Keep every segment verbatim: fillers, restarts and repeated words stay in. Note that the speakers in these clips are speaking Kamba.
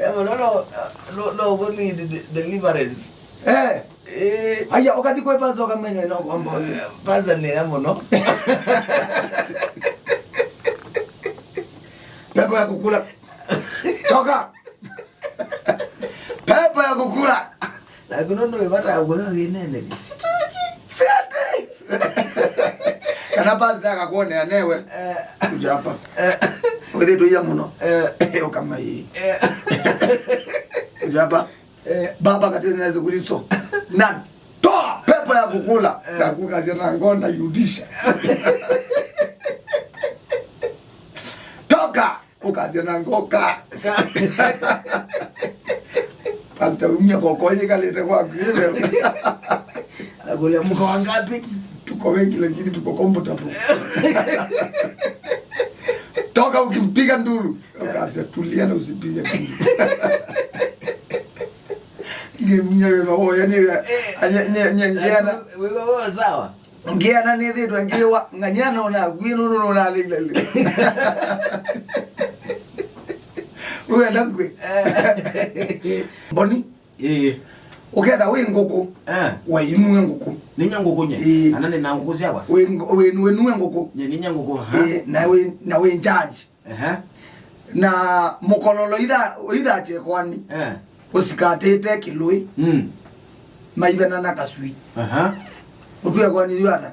Eh, mũno no, no, no, we need de-, deliverance. Eh. Eh. Aya, ũkathi kwĩ pastor ũkamenya no kwamba ũyũ. Pastor nĩ ya mũno. Pepo ya kukula. Toka. Pepo ya kukula. Na kuno no ibata ya kuya winene. Sitaki. Sitaki. Kana pastor akakuonea newe. Eh. Kuja hapa. Eh. Wewe tu ya mũno. Eh. Ukama hii. Eh. Kuja hapa. Eh. Baba, katika jina la Yesu Kristo. Na toa pepo ya kukula. Eh. Na kukazia na ngonda yudisha. Toka. Ukazia na ngoka. Ka- Pastor, umia koko yikalite kwaku ile. Akulia, "Mko wangapi?" "Tuko wengi, lakini tuko comfortable." Toka ukipiga nduru. Ukazia, "Tulia na usipige nduru." Ngemnya wewe, oh, yani, eh, nye, nye, nye, ngiana. Wewe, wewe, sawa. Ngiana nĩthĩtwe ngĩwa, ng'aniana ona kwĩ nũnũ nũnalĩile lĩ. Wenda kwĩ. Eh. Mboni. Ĩĩ. Ũketha wĩ ngũkũ. Eh. Wainue ngũkũ. Ninya ngũkũ nye. Ĩĩ. Ana nĩ na ngũkũ syakwa. Wĩ ngũ-, wĩ, wĩnue ngũkũ. Nye ninya ngũkũ, ha? Ĩĩ, na wĩ, na wĩ njanji. Ehe. Na mũkololo itha-, ithatye kwani. Eh. Ũsikatĩte kĩlũĩ. Mm. Maivena na kasui. Aha. Ũtue kwani yu ata?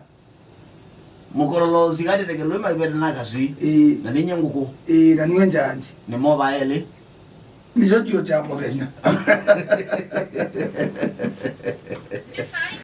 Mũkololo ũsikatĩte kĩlũĩ maivena na kasui. Ĩĩ. Na ninya ngũkũ. Ĩĩ, na nue njanji. Nĩ mova elĩ. Nĩkyo kyo kya mũthenya.